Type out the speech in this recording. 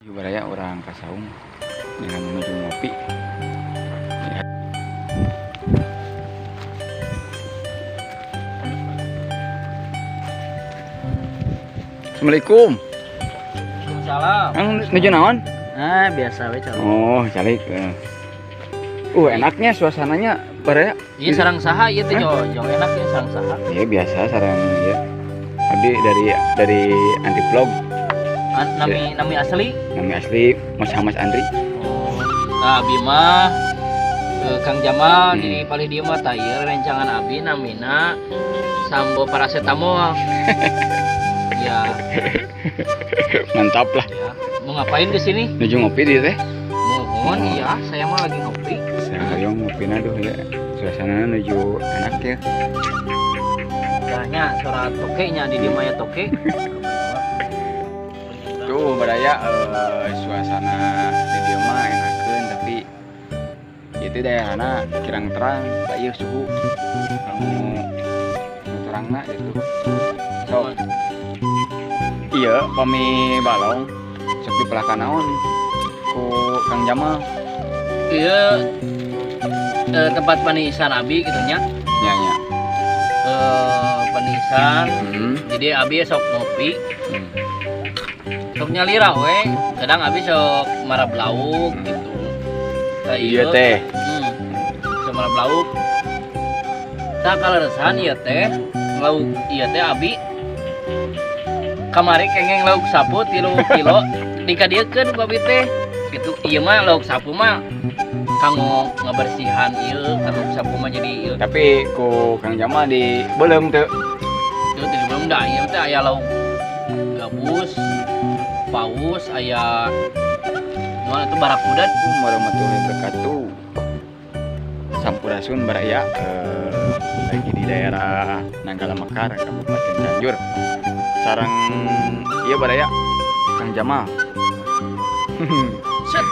Baraya urang ka saung dengan menuju ngopi. Ya. Assalamualaikum. Salam. Kang nuju naon? Ah, biasa we calik. Oh, calik. Enaknya suasananya baraya. Iya, sarang saha ieu teh jong enak ya sarang saha. Iya, biasa sarang ya. Abdi dari anti vlog. Nami asli? Nami asli Mas Hamas Andri. Oh. Nah, abi mah Kang Jamal di palih dieu mah tah ieu rencangan abi namina Sambo Paracetamol. Ya. Mantap lah. Ya. Mau ngapain ke sini? Nuju ngopi di teh. Mohon, iya, saya mah lagi ngopi. Saya ngopi aduh ya. Suasana nuju enak ya. Nya suara toke nya di dieu mah ya toke. Tuh baraya suasana di dieu mah enakeun tapi itu daerahna kirang terang, tak ieu suhu anu terangna gitu. Sok. Iya, pami balong sok dipelakan naon ku Kang Jamal. Iya, tempat panisan abi gitu nya. Nya nya. Panisan. Jadi abi sok ngopi. Sok nyalira we, kadang abi sok marab lauk gitu. Iya teh. Sok marab lauk. Tah kaleresan ieu teh, lauk ieu teh abi kamari kengeng lauk sapu 3 kilo dikadiekeun ku abi teh. Gitu ieu mah lauk sapu mah kanggo ngabersihan ieu, lauk sapu mah jadi ieu. Tapi ku Kang Jamal di beuleum teu. Teu di beuleum da ieu teh aya lauk gabus, paus, aya naon itu barakuda. Warahmatullahi wabarakatuh. Sampurasun baraya, lagi di daerah Nanggala Mekar, Kabupaten Cianjur. Sarang iya baraya Kang Jamal. Set.